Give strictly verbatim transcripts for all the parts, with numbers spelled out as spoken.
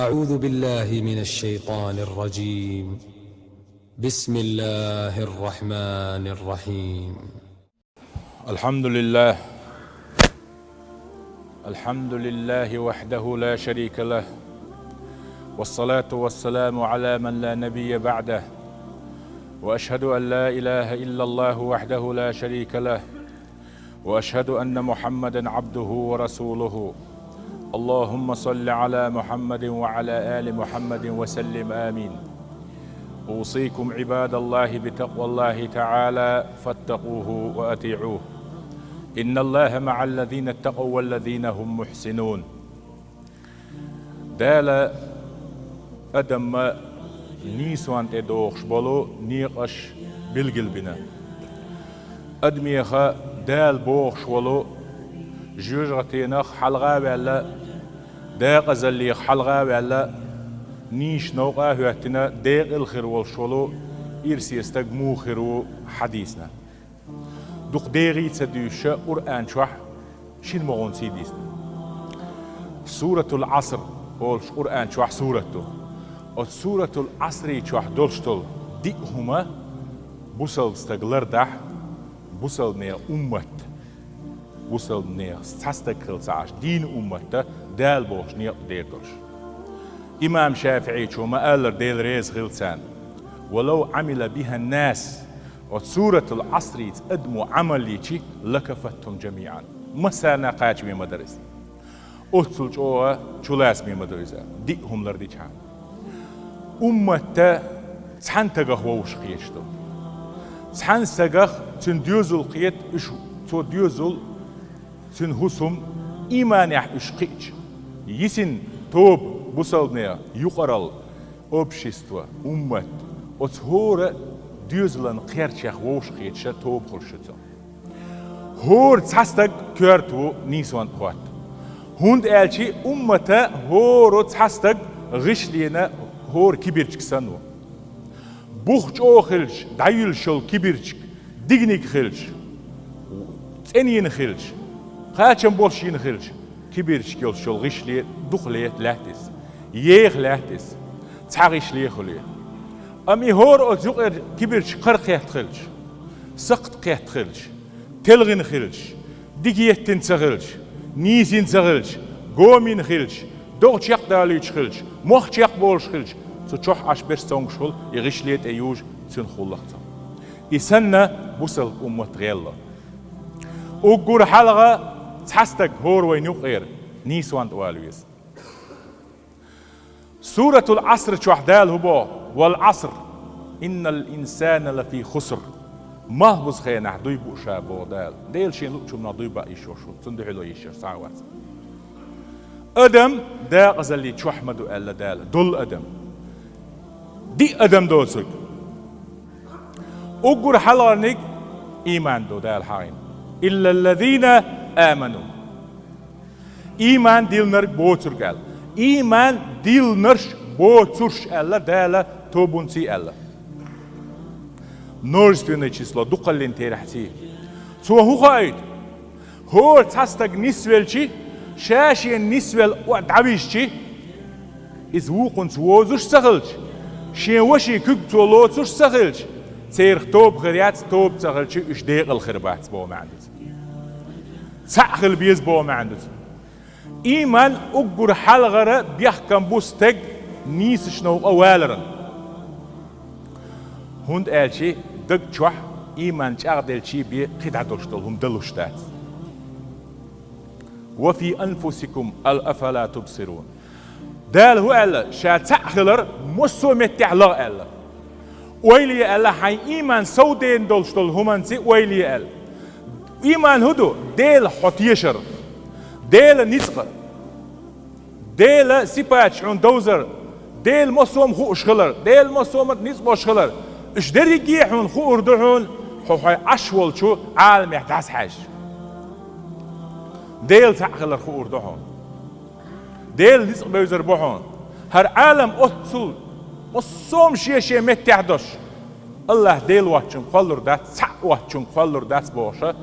أعوذ بالله من الشيطان الرجيم. بسم الله الرحمن الرحيم. الحمد لله. الحمد لله وحده لا شريك له. والصلاة والسلام على من لا نبي بعده. وأشهد أن لا إله إلا الله وحده لا شريك له. وأشهد أن محمدا عبده ورسوله. اللهم صل على محمد وعلى آل محمد وسلم. آمين. أوصيكم عباد الله بتقوى الله تعالى فاتقوه وأطيعوه. إن الله مع الذين اتقوا والذين هم محسنون. Дала адамна нийсонна тӀе дохуш болу некъаш билгалбина. Адамех Дала бохуш волу жоьжахатенах хьалха а ваьлла, декъазаллех хьалха а ваьлла, нийса новкъа а хӀоьттина, декъала хир волуш волу ирсе стаг муха хир ву хьадийцина. Дукха дегӀе ца дуьйцуш, Къуръан чохь шина могӀунца дийцина. Суратул Ӏаср олуш Къуръан чохь сурат ду. Оцу Суратул Ӏасри чохь долуш долу диъ хӀума бусалба стаг лардахь, бусалбанийн уммат, бусалбанех цхьа стаг хилла ца Ӏаш, дийнан умматта Дала бохуш некъ дер долуш. Имам ШафиӀичо ма-аллара, Дела реза хила царна: «Валав Ӏамила бихан нас», оцу Суратул Ӏасрица адамо Ӏамал йичи, «лакафатхум жамиӀан», массарна кхачаме ма дара иза. Оццул чӀогӀа чулацаме ма ду иза, диъ хӀума лардичхьана. Умматта цхьана стагах вовшах кхеташ ду. Цхьана стагах цуьнан доьзал кхета, уьш, цо доьзал, цуьнан хӀусам, ийманехь уьш кхиъча, йисина тоба, бусалбанех юкъаралла, общество, уммат, оцу хӀора доьзалан кхерчех вовшах кхеташа тоба хуьлуш ю цо. ХӀора цхьа стаг коьрта ву нийсонна тӀе хӀотта. ХӀунда аьлча уммата хӀора цхьа стаг гӀишлена хӀора кибирчиг санна ву. Бух чӀогӀа хилча, дӀаюьллуш йолу кибирчиг дигниг хилча, цӀена йина хилча, кхачам болуш йина хилча, кибирчиг йолуш йолу гӀишле дукха лета лаьтта иза, еха лаьтта иза, цхьа гӀишле хуьлий. Амма и хӀора оцу юкъара кибирчиг кхара кхетта хилча, сакхт кхетта хилча, телхина хилча, дика еттина ца хилча, нийсина ца хилча, гомина хилча, догӀа чекхдалуьйтуш хилча, мох чекхболуш хилча, цу чохь Ӏаш берш цомгуш хуьлу, и гӀишле тӀе южу цуьнан гӀуллакх цо. И санна, бусалба уммат гӀелло. Уггар хьалха цхьа стаг хӀора вайна юкъера нийсонна тӀе вала веза. Суратул Ӏаср чохь Дала хӀун боху? «Вал Ӏаср, иннал инсана лафи хуср». Малх бузу хенахь дуй бу ша, боху Дала. Дела шен луучунах дуй бан йиш йолуш ву, цунна дуьхьало йиш йолуш цхьа а вац. Адам декъазаллин чохь ма ду аьлла Дала, долу адам. Диъ адам доцург. Уггар хьалхарниг ийман ду Дала хьахийна. «Иллаллазина аману». Ийман диллинарг боцург аьлла. Ийман диллинарш боцурш аьлла Дала тобанций аьлла. Множественное число, дукхаллин терахьций. Цо хӀун хаийта? ХӀора цхьа стаг нисвелчи, ша шена нисвелла дӀавижчи, иза вукхунца возуш ца хилча, шен ваший куьг цо лоцуш ца хилча, церах тоба хир яц, тоба ца хилча, уьш декъала хир бац боху маьӀна ду цуьнан. Цхьаъ хила беза боху маьӀна ду цуьнан. Ийман уггар хьалхара бехкам бу стаг нийсачу новкъа валаран. ХӀунда аьлча даг чохь ийман чӀагӀделчий бен кхидӀа долуш долу хӀума далуш дац. «Ва фи анфусикум, ал афала тубсирун». Дала хӀун аьлла, ша цхьаъ хилар массо а меттехь лаха аьлла. Ойла е аьлла, хьайн ийман совдена долуш долу хӀуманца ойла е аьлла. Ийман хӀун ду? Дела хьо тешар. Дела ницкъ. Дела сипаташ хьуна довзар. Дела массо а хууш хилар. Дела массо а ницкъ болуш хилар. Уьш дерриге а хьуна хуур ду хьуна, хьо хьайн Ӏаш волчу Ӏаламехь дӀасахьаьжча. Дела цхьаъ хилар хуур ду хьуна. Дела ницкъ бевзар бу хьуна. ХӀара Ӏалам оццул массо а шен-шен меттехь долуш. АллахӀ Дела воцчунга кхоллур дац, цхьаъ воцчунга кхоллур дац бохуша.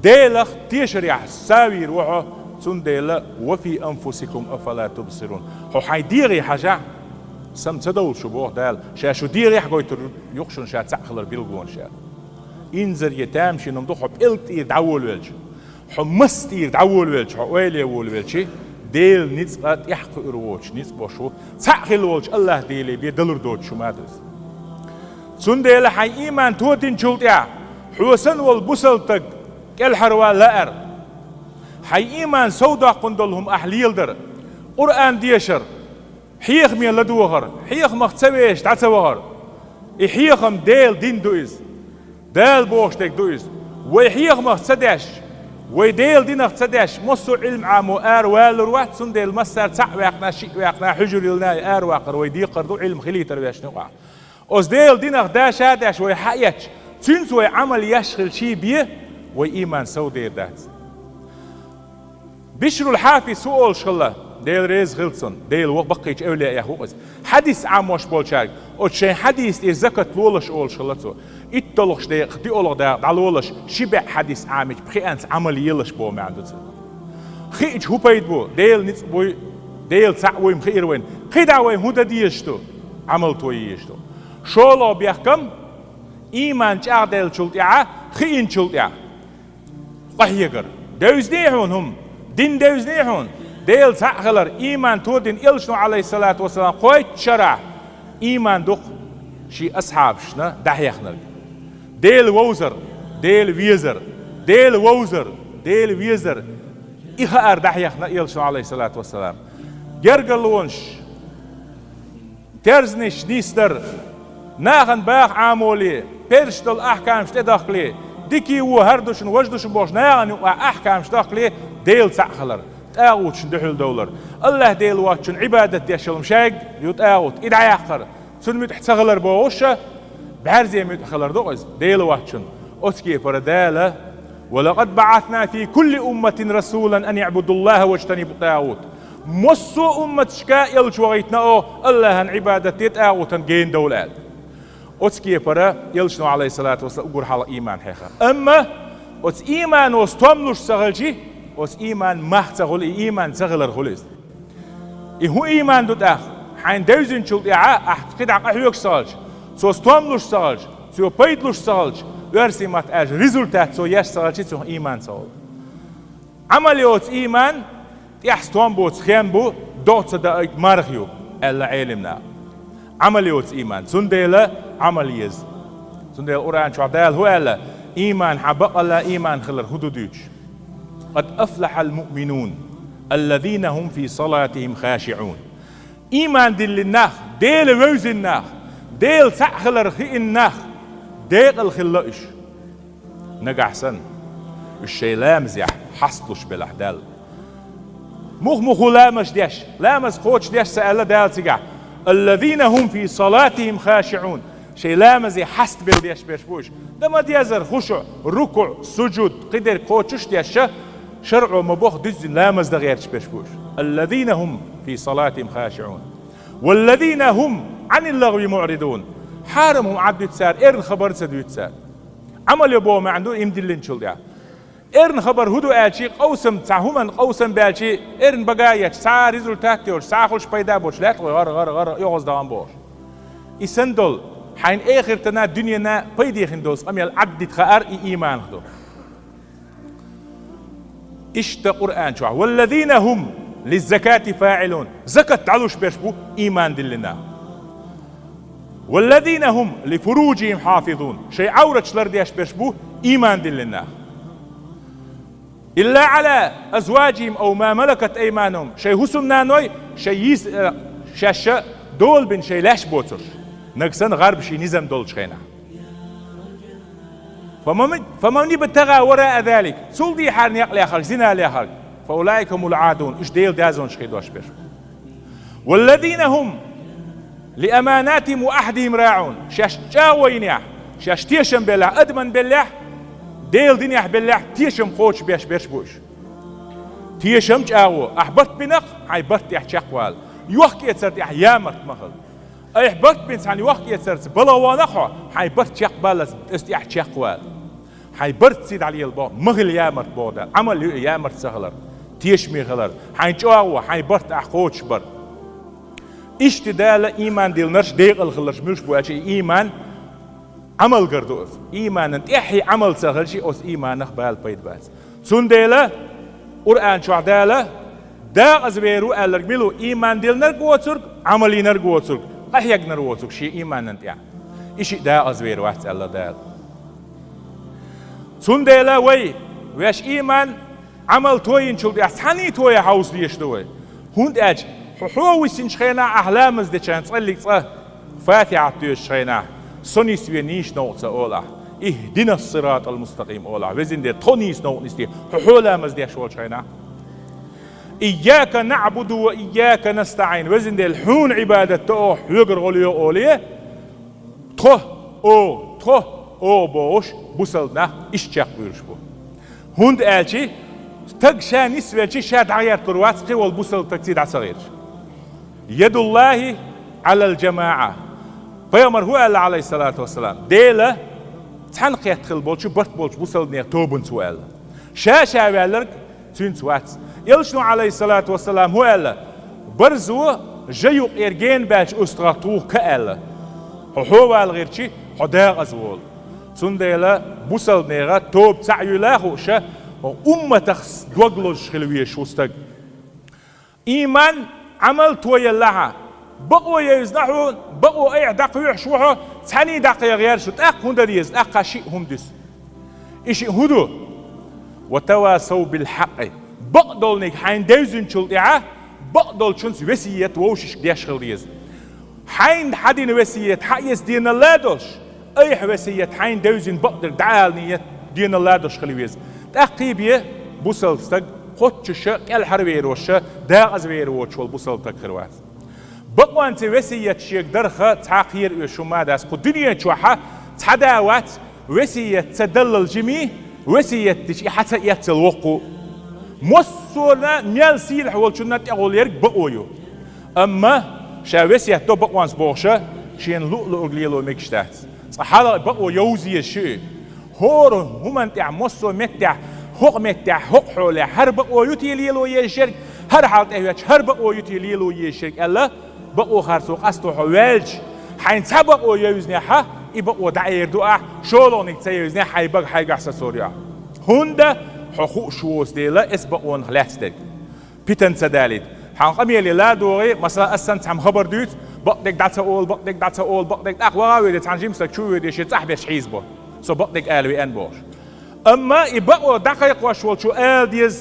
Делах тешарехь савийр ву хьо, Цундела: «Ва фи анфусикум афала тубсирун». Хьо хьайн дегӀе хьажахь, сама ца довла шу, боху Дала. Ша шу дегӀехь гойтур ю-кх шуна ша цхьаъ хилар билгалонаш. Инзаре тамашийна хӀума ду, хьо пӀелг тӀера дӀаволавелча, хьо мас тӀера дӀаволавелча, хьо ойле волавелча, Делан ницкъа тӀехь кхуьур воцуш, ницкъ беш ву. Цхьаъ хилла волчу АллахӀ-Деле бен далур доцуш хӀума ду иза. Цундела хьайн ийман тодинчул тӀаьхьа хьо санна волу бусалба стаг кӀелхьарван лаьара. Хьайн ийман совдоккхун долу хӀума ахь леладар, Къуръан дешар, хьехаме ладогӀар, хьехамах ца вешаш дӀа ца вахар. И хьехам Делан дин ду иза. Дала бохуш дерг ду иза. Вай хьехамах ца деш, вай Делан динах ца деш, массо а Ӏилма Ӏамо ара валур вац, цундела массара цхьаъ ваьккхина, шиъ ваьккхина, хьуьжар йиллина, и ара ваккхар вай декхар ду, Ӏилма хилийтар вешна юкъахь. Оцу Делан динах даша а деш вай хьаэцча, цуьнца вай Ӏамал еш хилча бен, вай ийман совдер дац. Бишрул Хьафис хӀу олуш хилла, Дела реза хила цунна, Дела ваха баккхийчу эвлияэх ву иза. Хьадис Ӏамош болчаьрга, оцу шайн хьадис тӀе закат лолаш олуш хилла цо. ИтталгӀачу декъах, диъалгӀа дакъа дӀалолаш, ши бӀе хьадис Ӏамийча пхиъанца Ӏамал елаш боху маьӀна ду цуьнан. Хиъча хӀун пайда бу? Дела ницкъ буй, Дела цхьаъ вуй-м хиира вайна. КхидӀа вай хӀун дан дезаш ду? Ӏамал то езаш ду. ШолгӀа бехкам, ийман чӀагӀделлачул тӀаьхьа, хиъначул тӀаьхьа къахьегар. Девзний хьуна хӀума? Дин девзний хьуна? Дела цхьаъ хилар, ийман тодина, элчано, Ӏалайхиссалату вассалам, кхойтта шарахь ийман ду-кх шен асхьабашна дӀахьехнарг. Дела вовзар, Дела везар, Дела вовзар, Дела везар. И хаар дӀахьехна элчано, Ӏалайхиссалату вассалам. Гергарлонаш, терзанаш нисдар, нахана баха Ӏамоле, перзаш долу ахькамаш тӀедахкале, дика ву, хӀара ду шуна, важа ду шуна бохуш, нахана юкъахь ахькамаш дахкале, Дела цхьаъ хилар, тӀагӀуташна дуьхьал довлар. АллахӀ-Дела воцчунна Ӏибадат деш йолу шайга ю тӀагӀут, и дӀаяккхар, цунна муьтӀахь ца хилар бохуш, бӀаьрзе муьтӀахь хилар ду-кх иза, Дела воцчунна. Оцу кепара Дала: «Ва лакъад баӀасна фи кулли умматин расулан ан иӀбудуллахӀа ваджтанибу тӀагӀут». Массо а умматашка элча вахийтина оха, АллахӀан Ӏибадат де, тӀагӀутан гена довла аьлла. Оцу кепара элчано, Ӏалайхиссалату вассалам, уггар хьалха ийман хьеха. Амма оцу иймано стом луш ца хилча, оцу ийман мах ца хуьлу, и ийман ца хилар хуьлу иза. И хӀун ийман ду тӀаккха? Хьайна девзинчул тӀаьхьа ахь кхидӀа къахьоьгуш ца хилча, цо стом луш ца хилча, цо пайда луш ца хилча, оьрсийн маттахь аьлча, результат цо еш ца хилча, цунах ийман ца хуьлу. Ӏамал йоцу ийман тӀехь стом боцу хен бу, догӀа ца даийта марха ю, аьлла Ӏелимнаха. Ӏамал йоцу ийман. Цундела Ӏамал еза. Цундела Къуръан чохь Дала хӀун аьлла? Ийман хьан бакъалла ийман хилар хӀун ду дуьйцуш? «Къад афлахьал муъминун, аллазина хӀум фи салатихӀим хашиӀун». Ийман диллина нах, Дела вевзина нах, Дела цхьаъ хилар хиъна нах, декъала хилла уьш. Нагахь санна, уьш шайн ламазехь хьасталуш белахь Далла. Муха-муха ламаз деш, ламаз кхочушдеш ца аьлла Дала цигахь: «Аллазина хӀум фи салатихӀим хашиӀун». Шайн ламазе хьастабелла деш берш бу уьш. Дан ма-деззара хушуӀ, рукуӀ, сужуд, кхидерг кхочушдеш, шарӀо ма-бохху дуьззина ламаз дан гӀерташ берш бу уьш. «Аллазина хӀум фи салатихӀим хашиӀун. Валлазина хӀум Ӏанил лагӀви муӀридун». Хьарам хӀума Ӏад дуьту цара, эрна хабар а ца дуьйцу цара. Ӏамал йо боху маьӀна ду, ийман диллинчул тӀаьхьа. Эрна хабар хӀун ду аьлчи, къовсам, цхьа хӀуманна къовсам баьлчи, эрна бага а етташ, цхьа а результат йолуш, цхьа а хуьлуш пайда боцуш лаьтта вай гӀара, гӀара, гӀара, йогӀуз дахана бохуш. И санна долу, хьайна эхартана, дуьненна пайде хин долу къамел Ӏад дита хаар и ийманах ду. Иштта Къуръан чохь: «Валлазина хӀум лиззакати фаӀилун». Закат дӀалуш берш бу ийман диллина. «Валлазина хӀум ли фуруджихӀим хьафизун». Шайн Ӏавраташ лардеш берш бу ийман диллина нах. «Илла Ӏала азваджихӀим ав ма малакат айманухӀум». Шайн хӀусамнаной, шайн йийс-, э, шаьш долабина шайн лаьш боцурш. Нагахь санна гӀарба шен низам долчу хенахь. «Фаман, фаман ибтагӀа вараа залик». Цул дехьара некъ лехарг, зина лехарг. «Фаулаика хӀумул Ӏадун». Уьш Делан дазонаш хир дош берш. «Валлазина хӀум ли аманатихӀим ва ӀахдихӀим раӀун». Шаьш чӀагӀо йинехь, шаьш тешам беллехь, адаман беллехь, Делан динехь беллехь, тешам кхочушбеш берш бу уьш. Тешам чӀагӀо, ахь барт бинарх, хьайн барт тӀехь чекхвала. Йохк-эцар тӀехь ямарт ма хила. Айхьа барт бина цхьана йохк-эцарца балха вахана хьо, хьайн барт чекхбаллалц, оцу тӀехь чекхвала. Хьайн барт ци дӀалела боху, ма хила ямарт боху Дала. Ӏамал ю и ямарт ца хилар. Тешаме хилар, хьайн чӀоагӀо, хьайн барт ахь кхочушбар. Иштта Дала иман диллинарш декъала хиларш муьлш бу аьлча, и иман Ӏамал гар ду оцу. Иманан тӀаьхье Ӏамал ца хилча, оцу иманах бала пайда бац. Цундела Къуръан чохь Дала декъаза вер ву аьлларг мила ву? Иман диллинарг воцург, Ӏамал йинарг воцург, къахьегнар воцург шен иманан тӀехь. И шиъ декъаза вер вац аьлла Дала. Цундела вай, ваьш иман, Ӏамал тойинчул тӀехь цхьаьний тоя хьовса дезаш ду вай. ХӀунда аьлча хьо, хьо висинчу хенахь, ахь ламаз дечарна цкъаллиг цкъа Фатихьат доьшучу хенахь, со нисве нийса новкъа ца олу ахь. Ихдинас-сиратал мустакъим олу ахь. Везан Дела, тхо нийса новкъа нисде, хьо, хьо ламаз деш волчу хенахь. Ийяка наъбуду ва ийяка настаӀин. Везан Дела, хьуна Ӏибадат до оха, хьоьгара гӀо лоьху олий, тхо, о, тхо, о бохуш, бусалба нах иштта чекхбуьйлуш бу. ХӀунда аьлча стаг ша нисвелча, ша дӀагӀерталур вац, кхин волу бусалба стаг цуьнца дӀа ца гӀерташ. Ядуллахи Ӏалал джамаӀа. Пайхамар хӀун аьлла, Ӏалайхиссалату вассалам? Дела цхьаьнакхетта хилла болчу, барт болчу бусалбанех тобанца ву аьлла. Ша-ша ваьлларг цуьнца вац. Элчано, Ӏалайхиссалату вассалам, хӀун аьлла? Барзо жа юккъера гена баьлча, оцу тӀехь туху ка аьлла. Хьо, хьо вала гӀирчи, хьо декъаза волу. Цундела бусалбанеха тоба цхьаъ юйла а хууш, хьо умматах дог лозуш хила везаш ву стаг. Иман, Ӏамал тоелла хьан. Бакъо евзина хьуна, бакъо айхьа дӀакхоьхьуш ву хьо, цхьаьний дӀакхайкха гӀерташ ву, тӀаккха хӀун дан деза, тӀаккха шиъ хӀума дуьсу. И шиъ хӀун ду? Ва тавасав бил хьакъи. Бакъдолниг хьайна девзинчул тӀаьхьа, бакъдолчунца весет вовшашка деш хила деза. Хьайна хьан дина весет хьан эца деналла а долуш, айхьа весет хьайна девзина бакъдерг дӀаала нийят деналла а долуш хила веза. ТӀаккхий бен бусалба стаг кхоччуша, кӀелхьарвер воша, декъаза вер воцуш волу бусалба стаг хир вац. Бакъонца весет шега дарха цхьа кхера оьшу хӀума а дац. Кху дуьнен чохьа цхьа да вац, весет ца даллал жимий, весет дича и хьан ца эццал воккху. Массо а мел сийлахь волчунна тӀегӀолла ерг бакъо ю. Амма ша весет до бакъонца бохуша, шена луъ-луъург лело мегаш дац. Цкъа хьалха бакъо йовза еза шиъ. ХӀора хӀуманна тӀехь, массо а меттехь, хӀокху меттехь, хӀокху хьолехь, хӀара бакъо ю те лело еза шерг, хӀара хьал тӀехь ветташ, хӀара бакъо ю те лело еза шерг аьлла, бакъо харцо къасто хьо ваьлча, хьайна цхьа бакъо евзинехьа, и бакъо дӀаэр ду ахь, шолгӀаниг ца евзинехь, хьайн бага хьайгахь сацор ю ахь. ХӀунда хьо хууш воцу дела эс бакъонах лаьцна дерг. Питан ца далийта. Хьан къамеле ла а догӀий, масала, ас санна цхьамма хабар дуьйцу, бакъдерг дӀа ца олу, бакъдерг дӀа ца олу, бакъдерг тӀаккха ваха а воьдий, цхьана жимстаг чу а воьдий, шен цӀахь берш хьийзабо. Со бакъдерг ала веана бохуш. Амма и бакъо дӀакхайкхош волчо ала деза,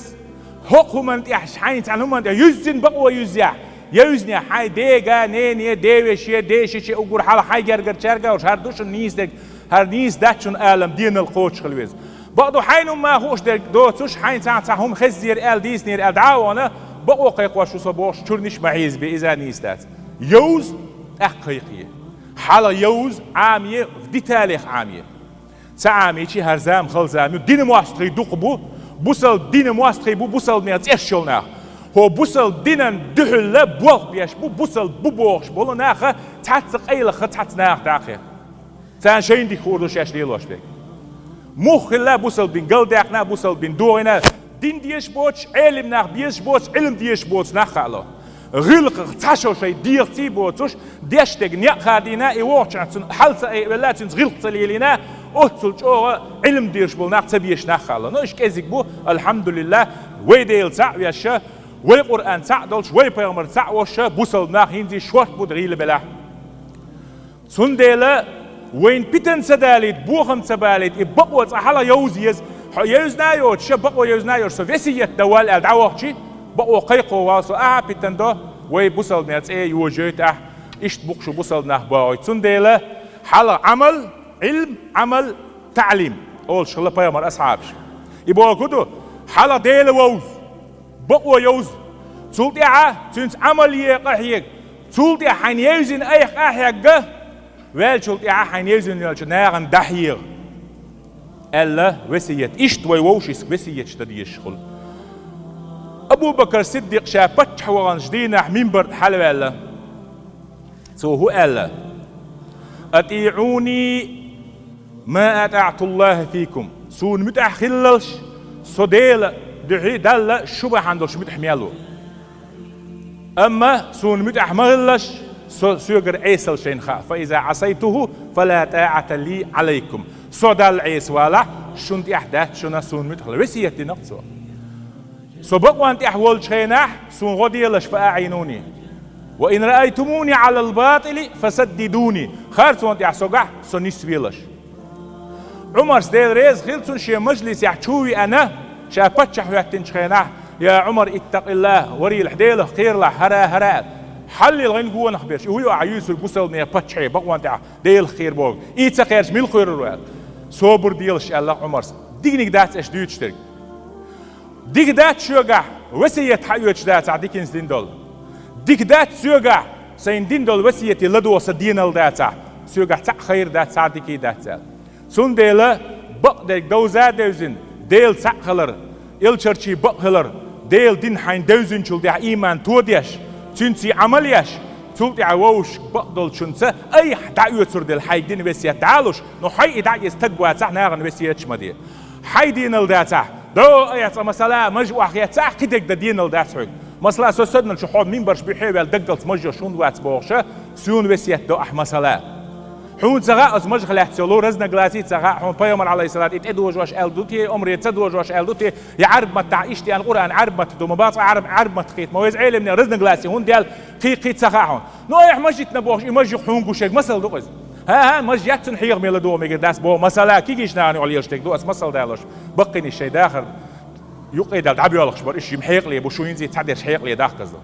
хӀокху хӀуманна тӀехь, хьайна цхьана хӀуманна тӀехь юьззина бакъо юьззехь, евзинехь хьайн дега, нене, девеше, дешиче, уггар хьалха хьайн гергарчаьрга а уьш, хӀара ду шуна нийса дерг, хӀара нийса дац шуна алам, денал кхочуш хила веза. Бакъду хьайна хӀумма хууш дерг доцуш, хьайна цхьа, цхьа хӀума хезнера аьлла, дийцинера аьлла дӀа а вахана, бакъо кхайкхош ву со бохуш, чуьра нийса ма хьийзабе, иза а нийса дац. Йовза, тӀаккха кхайкхае. Хьалха йовза, Ӏамае, в деталях Ӏамае. Ца Ӏамийчи, хӀара зама хала зама ю, динан мостагӀий дукха бу, бусалба динан мостагӀий бу, бусалбанех цӀераш йолу нах. ХӀо бусалба динан дуьхьал болх беш бу, бусалба бу бохуш болу наха цхьацца къайлаха, цхьацца наха дӀакхайкха. Царна шайна дика хуур ду шаьш лелош дерг. Муха хилла бусалба дин галдаьккхина, бусалба дин догӀийна, дин дезаш боцуш, Ӏелим нах безаш боцуш, Ӏилма дезаш боцу нах хаало. ГӀиллакхах цхьа шо шайн дегӀаций боцуш, деш дерг некъ хадийна, и вогӀучохь цунна хьал ца айвелла, цуьнца гӀиллакх ца лелийна, оццул чӀогӀа Ӏилма дезаш болу нах ца безаш нах хаало. Но уьш кӀезиг бу, алхьамдулиллахӀ, вай Дела цхьаъ везша, вай Къуръан цхьаъ долуш, вай пайхамар цхьаъ волуш, бусалба нах хӀинца шорта бу гӀийла белахь. Цундела вайна питан ца далийта, бохам ца балийта, и бакъо цкъа хьалха йовза еза. Хьо евзина а йоцуш, ша бакъо евзина а йоцуш, со весет дан валла аьлла дӀавахчи, бакъо кхайкхо вала со, ахьа питан до, вай бусалбанех цӀе йожойту ахь, иштта бу-кх шу бусалба нах бохуьйту. Цундела хьалха Ӏамал, Ӏилм, Ӏамал, таӀлим олуш хилла пайхамар асхьабаш. И бохург хӀун ду? Хьалха Дела вовза, бакъо йовза. Цул тӀаьхьа цуьнца Ӏамал е къахьега. Цул тӀаьхьа хьайна евзина айхьа къахьегга, ваьллачул тӀаьхьа хьайна евзина йолчу нахана дӀахьега, аьлла весет. Иштта вай вовшашка весеташ дан дезаш хуьлу. Абу-Бакр Сиддикъ ша паччахь ваханчу дийнахь минбар тӀе хьалаваьлла. Цо хӀун аьлла? «АтиӀуни ма атаӀту АллахӀа фикум». Суна муьтӀахь хилалаш, со Дела Дуьхьий Далла шу бахьана долуш муьтӀахь мел ву. Амма суна муьтӀахь ма хилалаш, со соьгара Ӏесал шайна хаьа. فإذا عصيته فلا طاعة لي عليكم. Со Далла Ӏеса валахь, шуна тӀехь дац шуна суна муьтӀахь хила. Весет дина-кх цо. Со бакъонна тӀехь волчу хенахь, суна гӀо делаш, فأعينوني. وإن رأيتموني على الباطل فسددوني. Харцонна тӀехь со гахь, со нисвелаш. Ӏумарс, Дела реза хила цунна, шен мажлисехь чу а веана, ша паччахь хӀоьттинчу хенахь: «Я Ӏумар, иттакъиллахӀ, варийлахь, Делах кхералахь, хӀара, хӀара», аьлла. Хьаллил гӀин гонах берш, и хӀу ю ахь юьйцург бусалбане паччахье, бакъонна тӀехь Делах кхера бохург? И ца кхерча, мила кхоьрур ву аьлла. Собар делаш, аьлла Ӏумарс. Диканиг дац аша дуьйцуш дерг. Дика дац соьгахь весет хьаоьцуш дацахь диканца дина долу. Дика дац соьгахь сайна дина долу весете ладогӀа сан денал дацахь, соьгахь цхьаъ хайр дац, цхьа дика дац аьлла. Цундела бакъдерг довза а девзина, Дела цхьаъ хилар, элчанчий бакъ хилар, Делан дин хьайна девзинчул тӀаьхьа ийман тодеш, цуьнций Ӏамал еш, цул тӀаьхьа вовшашка бакъдолчунца айхьа дӀаоьцур дела хьайга дина весет дӀалуш, но хьай и дӀа иза стаг вацахь, нахана весеташ ма де. Хьай денал дацахь, дӀо а яц, масала, мажа охьахецахь, кхидерг дан денал дац хьоьга. Масала, со санначу хьо минбарш буьхье а ваьлла, даггалц мажа йо шуна вац бохуша, суна весет до ахь, масала. Хьуна ца хаьа, аса мажах лаьцна йолу разногласий ца хаьа хьуна, пайхамар, алейхиссалат, и тӀедожош аьлла ду те, омре ца дожош аьлла ду те, я Ӏарб маттахь иштта ян Къуръан Ӏарб матта ду, ма бац Ӏарб, Ӏарб матта хета, ма веза Ӏелимне разногласий хӀунда яьлла, кхин кхин ца хаьа хьуна. Ну, айхьа мажитна бохуш, и мажих хьуна гушерг масал ду иза. ХӀа-хӀа, мажа яц цунна хьехаме ладогӀа мегар дац боху, масала, кигиш нахана юкъа лелаш дерг ду аса масал далош, баккхийнаш шайн дахар юкъе дала дӀабоьлхуш бара, уьш йима хьекъале бу, шу хӀинца цхьадерш хьекъале дахказа.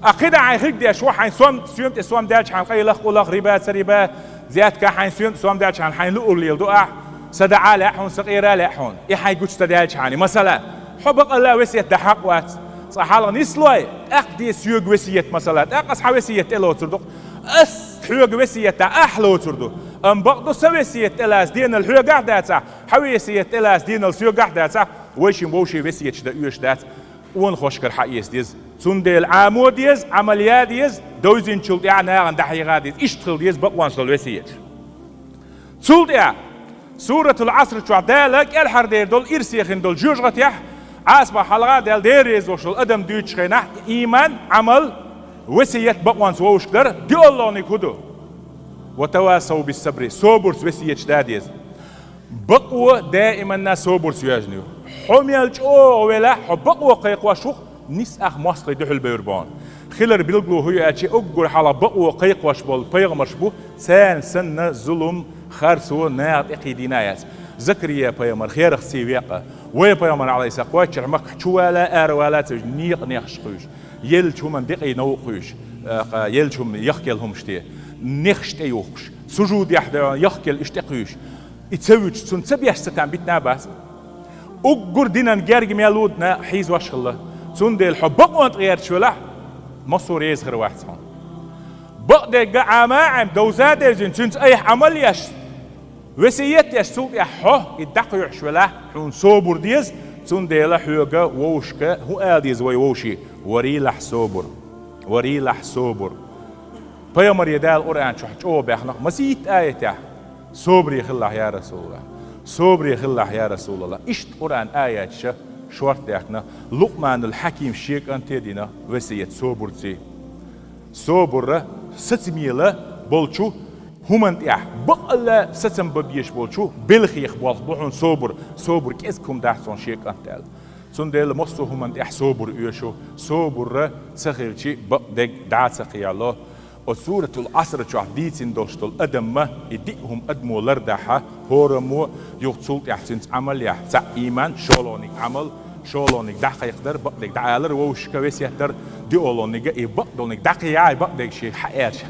А кхидӀа хьайн хиг деш ву, хьайн сом, соьма тӀе сом даьлча хьайн къайлах, къулах, риба, ца риба, зетка хьайн соьма тӀе сом даьлча хьайн, хьайн луъур лела ду ахь, са даӀа лаьа хьуна, са къера лаьа хьуна. И хьайн гучу ца даьлча хьайн, масала, хьо бакъалла весет дан хьакъ вац. Цкъа хьалха нислой, тӀаккха де соьга весет, масала, тӀаккха аса хьан весет тӀелоцур ду. Ас хьоьга весет дан ахь лоцур ду. Амма бакъду сан весет тӀелаца денал хьоьгахь дацахь, хьан весет тӀелаца денал соьгахь дацахь, вай шин вовшийн весеташ дан оьшуш дац. Онахошкара хьаэца деза. Цундела Ӏамо деза, Ӏамал я деза, довзинчул тӀаьхьа нахана дӀахьийгӀа деза. Иштта хила деза бакъонца долу весеташ. Цул тӀаьхьа Суратул Ӏаср чохь Дала кӀелхьардер долу ирсе хин долу жоьжахатехь Ӏасбах хьалха а даьлла, Дела реза волуш волу адам дуьйцучу хенахь, ийман, Ӏамал, весет бакъонца вовшашка дар, диъоллониг хӀун ду? «Ва тавасав бис-сабри», собурца весеташ да деза. Бакъо даиманна собурца йоьзна ю. Хьо мел чӀогӀа велахь, хьо бакъо кхайкхош ву-кх, нис ах мостагӀий дуьхьал бевр боху. Хилар билгало хӀун ю аьлча, уггар хьалха бакъо кхайкхош болу пайхамарш бу, царна санна зулум, харцо наха тӀекхийдийна а яц. Закария пайхамар херах сий векъа. Вай пайхамар, алейхиссалам, кхоьччара Маккахь чу вала, ара вала ца вуьйш, некъа нехаш кхуьйсуш. Еллачу хӀуманна декъий новкъа кхуьйсуш, а, еллачу хӀума яхкелла хӀумаш те, нехаш тӀеюхкуш, сужудехь дан яхкелла иштта тӀекхуьйсуш. И ца вуьтуш, цунна ца беш ца там битина а бац. Уггар динан герга мел ву дина хьийзош хилла. Цундела хьо бакъонна тӀе гӀерташ велахь, массо а реза хир вац хьуна. Бакъдерг а Ӏама а Ӏемма, довза а девзина, цуьнца айхьа Ӏамал еш, весет еш, цул тӀаьхьа хьо и дӀакхоьхьуш велахь, хьуна собур деза, цундела хьоьга вовшашка хӀун ала деза вай вовшийн? Варийлахь собур. Варийлахь собур. Пайхамаре Дала Къуръан чохь чӀогӀа баьхна-кх масийтта аятехь: «Собаре хилалахь, я Расулаллах! Собаре хилалахь, я Расулаллах!» Иштта Къуръан аяташа шорта даьхкина, Лукъманул Хьакимас шен кӀанте а дина весет собурций. Собур сацамела болчу хӀуманна тӀехь, бакъалла сацам бан безаш болчу белхех болх бу хьуна собур, собур кӀезиг хӀума дац хьуна шен кӀант аьлла. Цундела массо а хӀуманна тӀехь собур оьшу, собур ца хилчи, бакъдерг дӀа а ца кхиало. Оцу Суратул Ӏаср чохь дийцина долуш долу адамма и диъ хӀума адамо лардахьа, хӀораммо, юха цул тӀаьхьа цуьнца Ӏамал яхь, цхьаъ ийман, шолгӀаниг Ӏамал, шолгӀаниг дӀакхайкхадар, бакъдерг дӀаалар вовшашка, весет дар, диъолгӀаниг и бакъдолниг дӀакхайкхай, бакъдерг шен хьаэцча,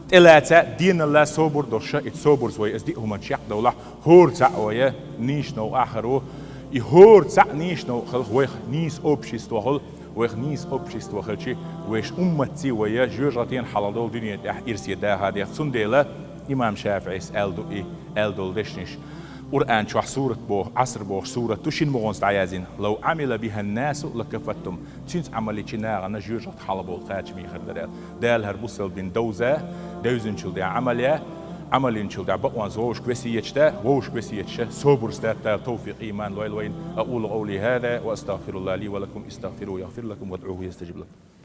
тӀелаца, деналла собур долуша, и собурца вай аса диъ хӀуманаш якъдовлахь, хӀора цхьаъ вай нийса новкъа хир ву. И хӀора цхьаъ нийса новкъа хилха, вайх нийса общество хуьлу, вайх нийса общество хилчи, вайша умматций вай жоьжахатина хьалха долу дуьнен тӀехь ирсе даха деза. Цундела имам ШафиӀис аьлла ду и, аьлла долу дешнаш. Къуръан чохь сурат боху, Ӏаср боху сурат ду, шина могӀанца дӀаяздина: «Лав Ӏамила бихан-насу лакафатхум». Цуьнца Ӏамал йичи нахана жоьжахат хьалха болу кхачаме хир дара аьлла. Дала хӀара бусалбина довза, девзинчул тӀаьхьа Ӏамал я, Ӏамал йинчул дагӀба ванза вовшка весеташ да, вовшка весеташ собарца датта Дала тавфикъ, иман лойла вайна. أقول قولي هذا وأستغفر الله لي ولكم، استغفروه يغفر لكم وادعوه يستجب لكم.